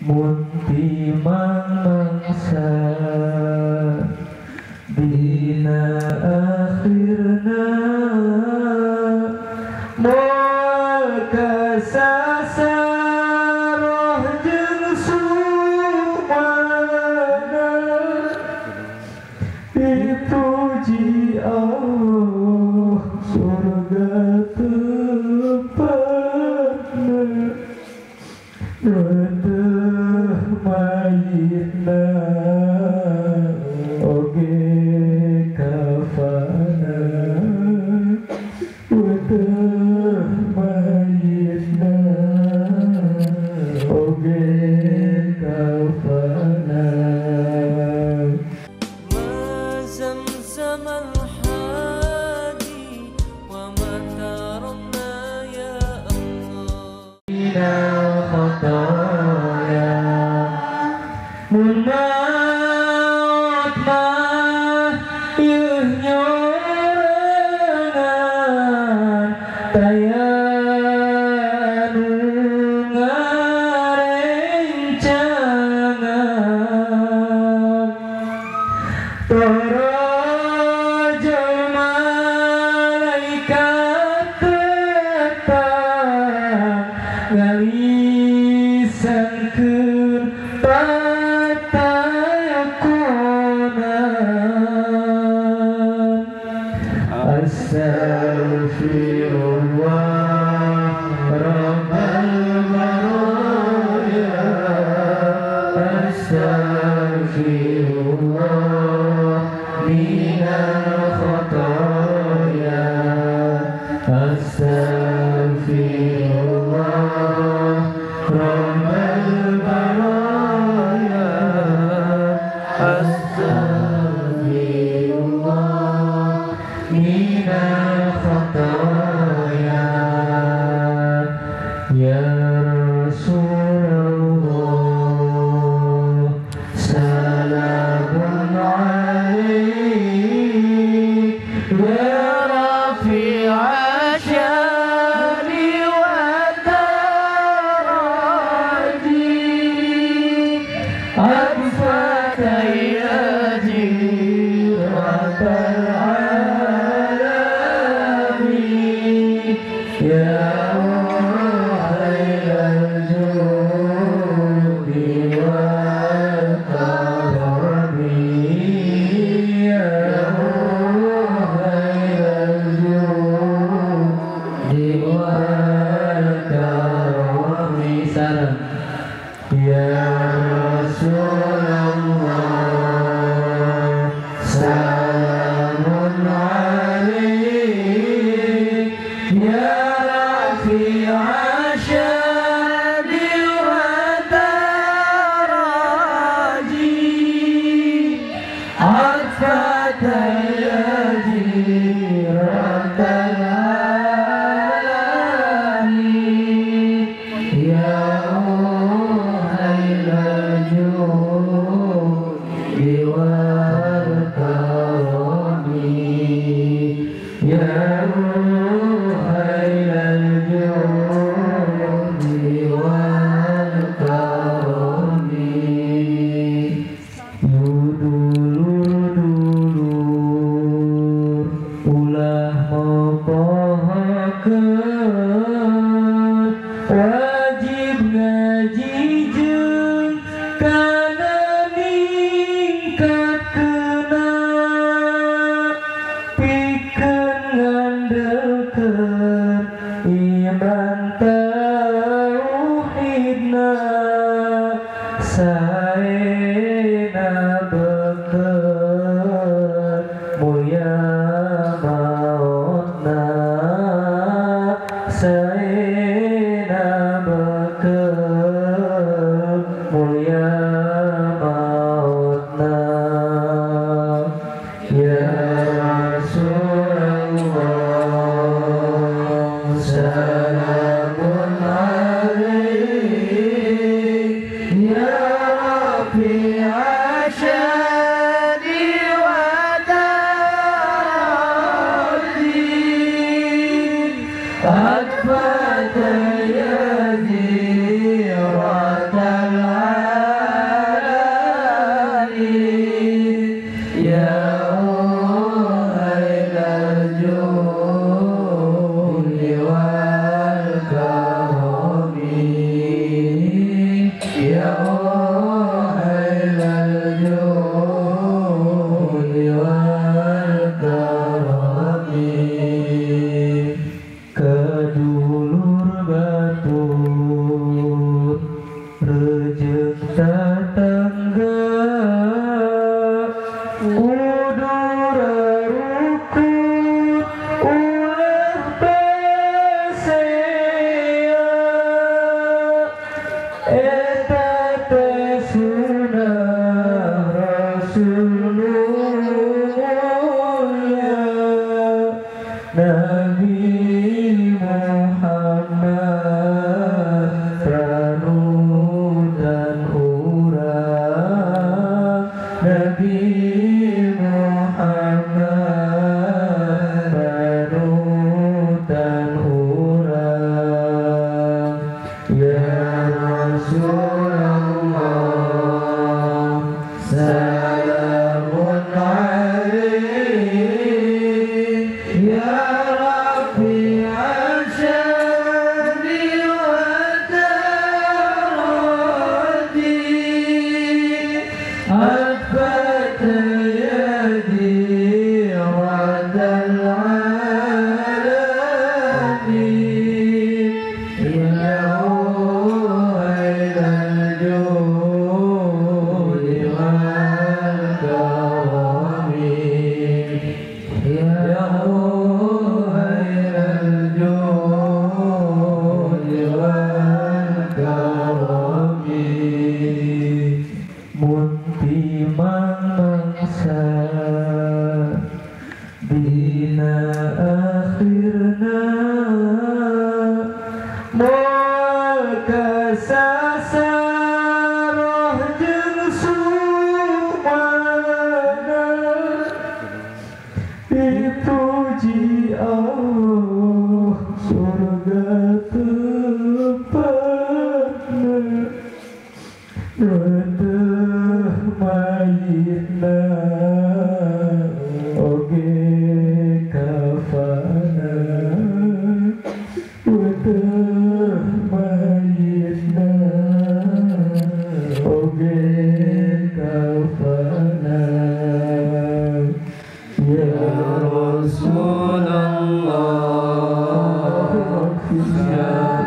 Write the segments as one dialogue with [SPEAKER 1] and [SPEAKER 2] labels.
[SPEAKER 1] Munti mangsa dina akhirna moal kasasar roh jeung sumana dipuji Allah surga tempatna weteh mayitna oge kafana weteh mayitna oge kafana.
[SPEAKER 2] زمزم الحادي وما ترنا يا الله
[SPEAKER 1] من الخطايا mun maut mah yeuh nyorangan taya nu ngarencangan Torojol malaikat tetang ngalisangkeun patakonan. Astaghfirullah Rabbal baraya, astaghfirullah minal khotoya, astaghfirullah Rabbal baraya, astaghfirullah minal khotoya. Ya Rasulullah salamun alaik ya rafi'a syani wa daraji adfaka ya jiratal alamin ya khairul judi wal karami ya khairul judi wal karami. Salam ya Rasulullah salamun alaik ya rafi'a syani wa daraji adfaka ya jiratal alamin ya khairul judi wal karami ya khairul judi wal karami. Dulur-dulur ulah mopohokeun wajib ngaji jeung kana ningkatkeuna pikeun ngandelkeun iman tauhidna saena beukeuh mulya mautna saena beukeuh mulya mautna. Ya Rasulullah salamun alaik ya rafi'a Ya ahlal judi wal karami kadulur batur rejeng tatangga kudu rarukun ulah pasea eta teh sunah Rasulullah Nabi Muhammad panutan urang Nabi Muhammad panutan urang Ya Rasulullah salamun alaik Ya Rabbi asyadi wa taradi Adfat yadi radal alamin Ya ahlal judi wal karami Ya ahlal judi wal karami Munti mangsa dina akhirna moal kasasar roh jeung sumana dipuji Allah surga tempatna Reteh mayitna oge kafana Reteh mayitna oge kafana Ya
[SPEAKER 2] Rasulullah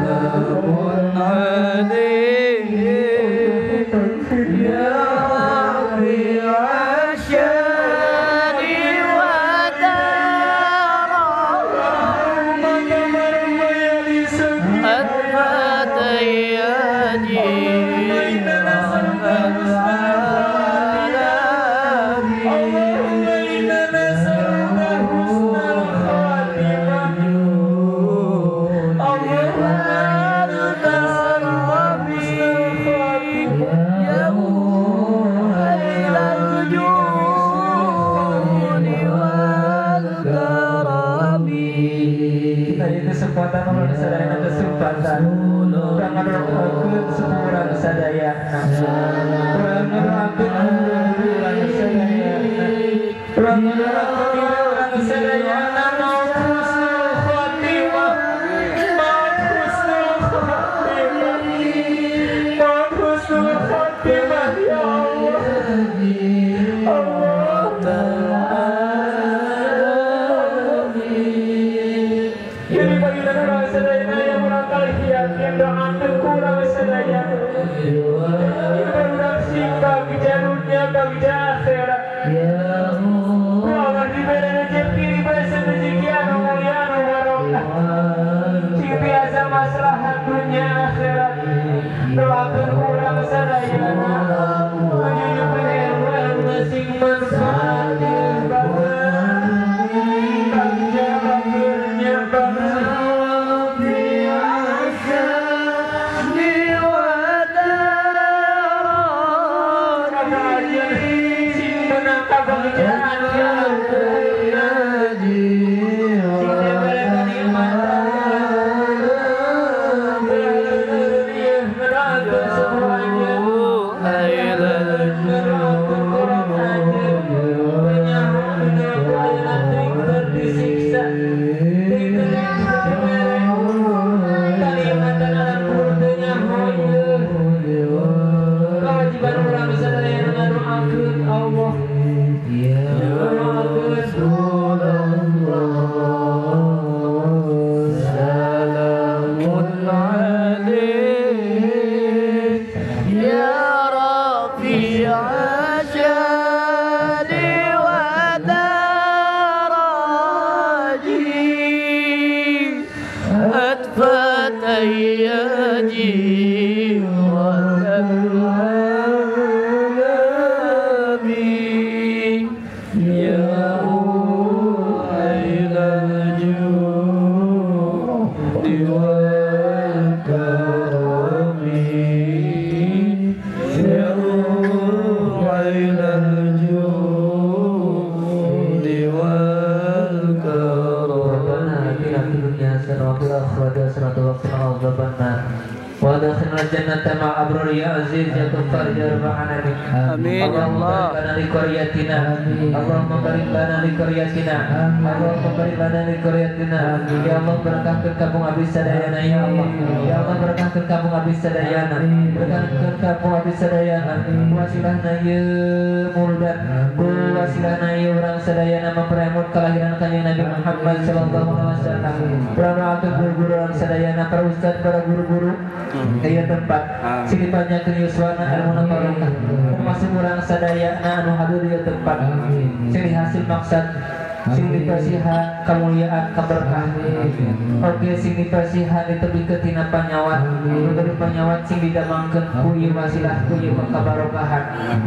[SPEAKER 2] salamun alaik Ya Rabbi asyadi wa daradi Adfat yadi
[SPEAKER 1] Allahumma inna nas'aluka husnal khatimah Allahumma inna nas'aluka husnal khatimah
[SPEAKER 2] Ya ahlal judi wal karami
[SPEAKER 1] Tadi kesempatan Allah sadayana kesempatan urang ngadoakeun sepurang sadayana urang ngadoakeun urang sadayana urang ngadoakeun urang sadayana maut husnul khatimah maut husnul khatimah maut husnul khatimah ya Allah Allah Jadi bagian urang sadayana yang urang kalihian yang doakeun ku urang sadayana urang sing bagja dunya bagja akhirat Ku Allah diberi rezeki diberi rezeki anu mulia anu barokah sing biasa maslahat dunya akhirat doakeun urang sadayana menjunjung ilmu anu sing manfaat bagja bagirnya bagja
[SPEAKER 2] Semuanya.
[SPEAKER 1] jannata ma'al abrar ya aziz ya ghaffar ya rabbal alamin.
[SPEAKER 2] Amin ya
[SPEAKER 1] Allahumma
[SPEAKER 2] Allah.
[SPEAKER 1] barik lana li qaryatina. Allahumma barik lana li qaryatina. Allahumma barik lana li qaryatina. Ya Allah berkahkeun kampung abdi sadayana ya Allah. Ya Allah berkahkeun kampung abdi sadayana. Berkahkeun kampung abdi sadayana. Wasilahna ieu muludan. Wasilahna ieu urang sadayana memperemut kelahiran Kanjeng Nabi Muhammad sallallahu alaihi wasallam. Urang doakeun guru-guru urang sadayana, para ustad, para guru-guru ieu tempat. Sing dipanjangkeun yuswana ilmuna barokah. Termasuk urang sadayana anu hadir di tempat. Sing dihasil maksad, sing dipasihan kemuliaan keberkahan. Oke, sing dipasihan ditebikeun tina panyawat. Nu gaduh panyawat sing didamangkeun ku ieu wasilah ku ieu kabarokahan.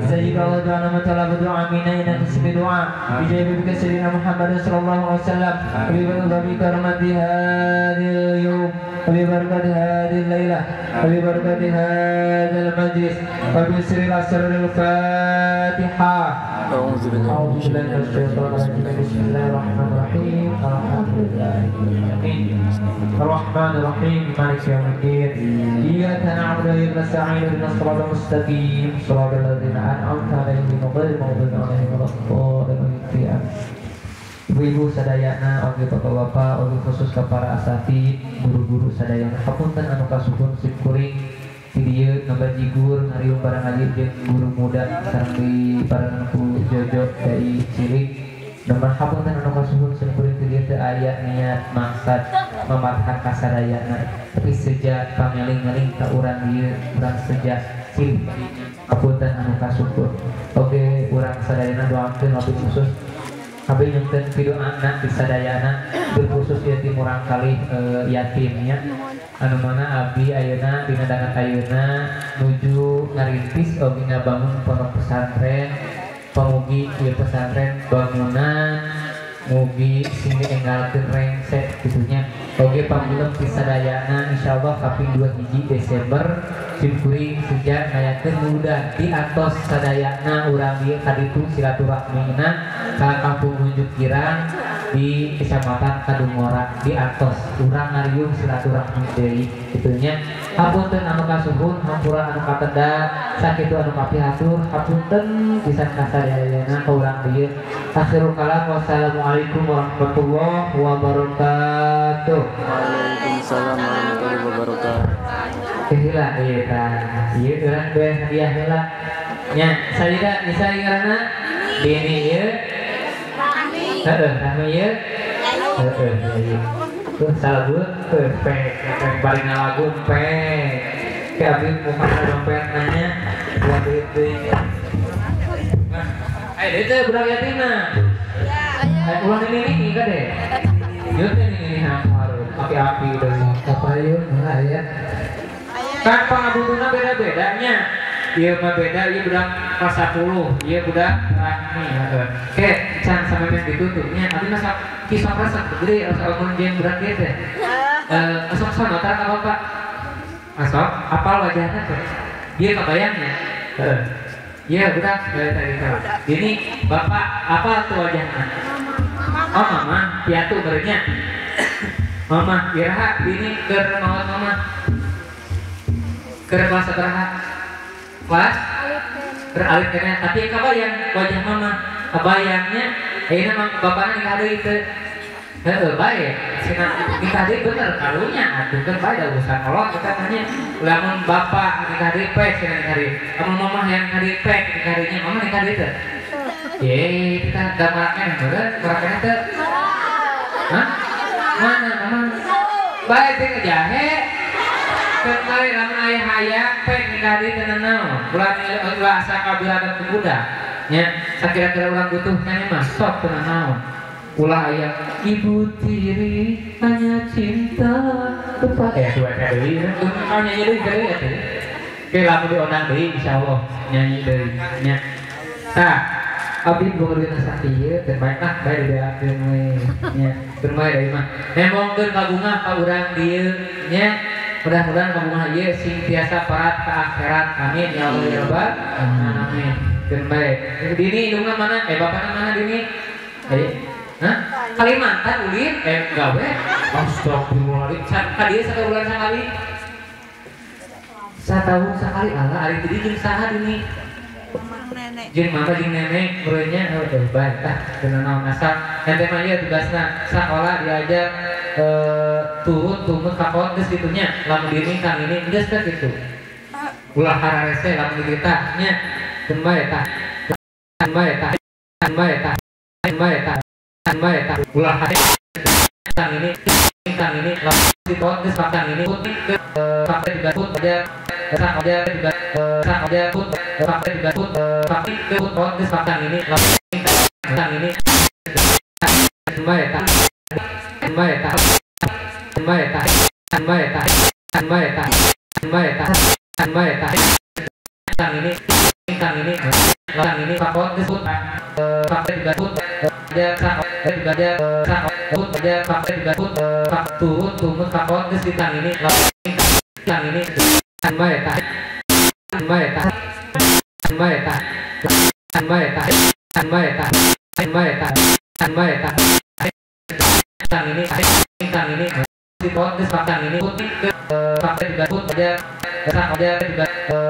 [SPEAKER 1] Sajib Allah doa nama ta'ala berdoa amina inna kasbi doa. Bijai bi sayyidina Muhammad sallallahu alaihi wasallam. Bi barakati karamati hadhil yaum, bi barakati hadhil lailah, bi barakati hadzal majlis, wa bi sirril asraril Fatihah.
[SPEAKER 3] أعوذ بالله
[SPEAKER 1] أعوذ بالله من الشيطان الرجيم. بسم الله الرحمن الرحيم. الحمد لله رب العالمين الرحمن الرحيم مالك يوم الدين. إياك نعبد وإياك نستعين اهدنا الصراط المستقيم صراط الذين أنعمت عليهم غير المغضوب عليهم ولا الضالين. Ibu-ibu sadayana, oge bapak-bapak, oge khusus ka para asatid, guru-guru sadayana, hapunten anu kasuhun sim kuring di dieu ngabajigur ngariung barang ngaji jeung guru muda sareng di bareng ku Jojo dari cilik. Nomor hapunten anu kasuhun sim kuring di dieu teu aya niat maksad mamarhan ka sadayana, tapi sejak pangeling-eling ka urang dieu urang sejak cilik hapunten anu kasuhun. Oge urang sadayana doakeun wabil khusus abdi nyungkeun pidoana di sadayana berkhusus yatim urang kalih yatimnya anu mana abdi ayeuna dina dangan ayeuna nuju ngarintis oge ngabangun pondok pesantren. Pamugi ieu pesantren bangunan mugi sing dienggalkeun rengse kitunya. Oge pamulem ti sadayana insyaallah kaping 2 hiji Desember sim kuring sejak ngayakeun muludan di atos sadayana urang ieu kaditu silaturahmina ka kampung Nunjuk Girang di Kecamatan Kadungora di atos urang ngariung silaturahmi deui kitunya. Hapunten anu kasuhun, hampura anu kateda, sakitu anu kapihatur, hapunten pisan ka sadayana ka urang dieu. Akhirul kalam, wassalamualaikum warahmatullahi wabarakatuh.
[SPEAKER 3] Waalaikumsalam warahmatullahi wabarakatuh.
[SPEAKER 1] Heula ieu tah, ieu urang bere hadiah heula. Nya, salira bisa ngaranna Dini ieu. Heeh, rame ieu. Heeh, ieu. Tuh salagu pek, pek bari ngalagu pek. Ke abdi muka dompet nanya buat duit deui. Nah, ayo deui teh budak yatimna. Ayo ulang ini nih ka deh. Ieu teh ini haru, api-api deui.
[SPEAKER 4] Kapayun mah aya.
[SPEAKER 1] Kan pangabutuhna beda-bedanya. Ieu mah beda, ieu budak kelas 10, ieu budak rahmi. Oke, can sampe meh ditutupnya. Abdi mah kisah resep gede asa amun jeung budak ieu teh. Asok sonota ka bapak. Asok apal wajahna teh. Ieu kabayangnya. Heeh. Ieu budak tadi teh. Ini bapak apa tuh wajahna? Oh mama, piatu berenya. Mama, iraha ini keur maot mama. Keur kelas sabaraha? Kelas? Beralit kena, tapi kabayang wajah mama, kabayangnya ayeuna mah bapana nikah deui teu. Heeh, bae. Cenah nikah deui bener karunya atuh kan bae da urusan kolot eta tanya. Lamun bapak nikah deui pek cenah nikah deui. Lamun mama yang nikah deui pek nikah deui nya mama nikah deui teu. Ye, kita da marakna meureun, marakna teu. Hah? Mana mama? Bae teh ngejahe. Kan bae lamun aya hayang pek nikah deui teu nanaon. Ulah ulah asa kabiratan ku budak. Nya, sakira-kira urang butuh keneh mah sok teu nanaon. Ulah aya ibu tiri hanya cinta kepada dua deui. Oh nyanyi deui deui atuh. Oke lamun diondang deui insyaallah nyanyi deui nya. Tah, abdi boga duit sakieu teu bae lah bae dibeakeun we nya. Teu bae deui mah. Nembongkeun kabungah ka urang dieu nya. Mudah-mudahan kabungah ieu sing tiasa parat ka akhirat. Amin ya Allah ya Rabbal alamin. Teu bae. Dini indungna mana? Bapana mana Dini? Hah? Kalimantan ulin? Gawe? Astagfirullahaladzim. Ka dieu satu bulan sakali. Satahun sakali ala ari jadi jeung saha ini? Jeung mama jeung nenek meureunnya heuh bae tah teu naon asal ente mah ieu tugasna sakola diajar turun tumut ka geus kitu nya lamun dini kang ini geus teh kitu. Ulah hararese lamun dititah nya keun bae tah. Bae tah. Bae tah. Bae tah. Bae tah. Ulah kang ini lamun ditot geus kang ini pakai tiga put aja sak aja tiga sak aja put pakai tiga put pakai put pot geus kang ini kang ini bae tah. Bae tah. Bae tah. Bae tah. Bae tah. Bae tah. Bae tah. Kang ini kang ini pakot geus put pakai tiga put aja sak tiga aja sak put aja pakai tiga put pak turun tumut pakot geus kang ini bae tah. Bae tah. Bae tah. Bae tah. Bae tah. Bae tah. Bae tah. Kang ini dipot geus kang ini pakai tiga put aja sak aja tiga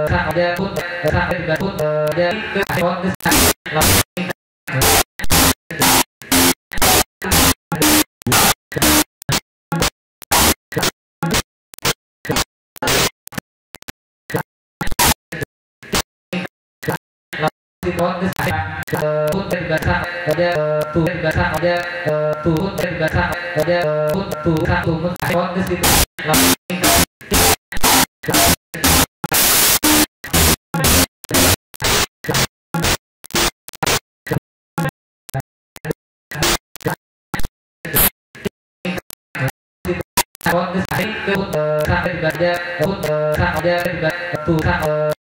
[SPEAKER 1] sak aja put sak tiga put aja pot geus dipot geus put tiga sak aja tu tiga sak aja turun tiga sak aja put tu sak tumut pot geus pot geus sak tiga aja put sak aja tiga tu sak